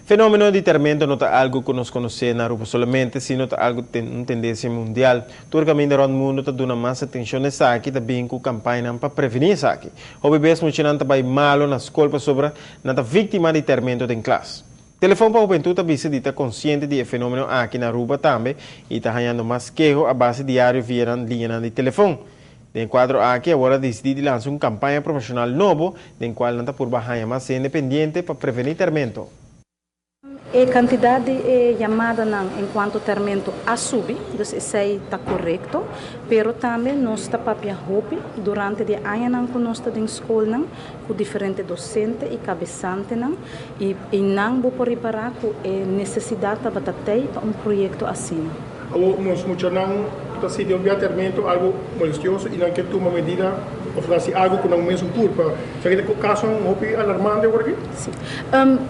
Fenomeno di termento no ta algo cu nos conoce na Aruba solamente, sino ta algo un tendencia mundial. Tur caminda rond mundo ta duna mas atencion na esaki, ta bin cu campaña pa preveni esaki. Hopi bes muchanan ta bay malo na scol pasobra nan ta victima di termento den klas. Telefon pa Hubentud ta bisa di ta consciente di e fenomeno aki na Aruba tambe y ta hayando mas keho a base diario via liña di telefon. Den cuadro aki, awor a dicidi di lansa un campaña promocional nobo, den cual nan ta purba haya mas hende pa preveni termento. E cantidad di yamadanan en cuanto termento a subi, dus esey ta corecto, pero tambe nos ta papia hopi durante di añanan cu nos ta den scolnan, cu diferente docente y cabesantenan, y nan bo por ripara cu e necesidad tabata tey pa un proyecto asina. Awor nos muchanan ta sinti un termento algo molestioso y nan kier tuma medida of haci algo cu nan mes curpa. Esaki ta caso hopi alarmante awor aki? Si.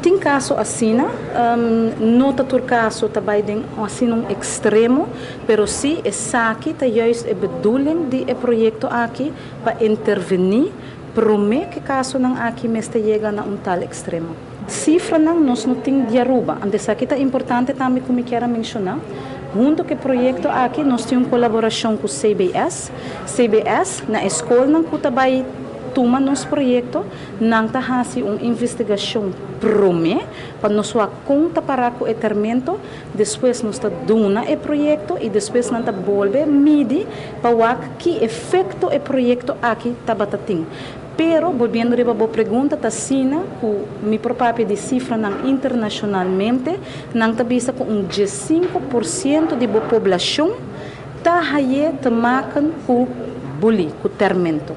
Tin caso asina, no ta tur caso tambe den asina un extremo, pero si esaki ta juist e bedoeling di e proyecto aki pa interveni prome cu casonan aki mester yega na un tal extremo. Cifranan nos no tin di Aruba, anto esaki ta importante tambe cu mi kier menciona. Hunto cu e proyecto aki nos tin un colaboracion cu CBS. CBS na scolnan cu tambe tuma nos proyecto, nan ta haci un investigacion prome pa nos con ta para cu e termento, despues nos ta duna e proyecto y despues nan ta bolbe midi pa wak ki efecto e proyecto aki tabata tin. Pero, bolbiendo riba bo pregunta, ta asina cu mi por papia di cifranan internacionalmente, nan ta bisa cu un 5% di poblacion ta haya te maken cu bully, cu termento.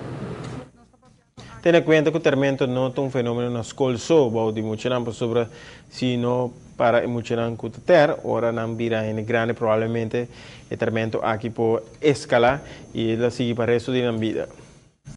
Tene na cuenta cu termento no ta un fenomeno na scol so, bou di muchanan pasobra sino pa e muchanan cu ter, ora nan bira hende grandi, probablemente e termento aki por escala y el a sigui pa resto di nan bida.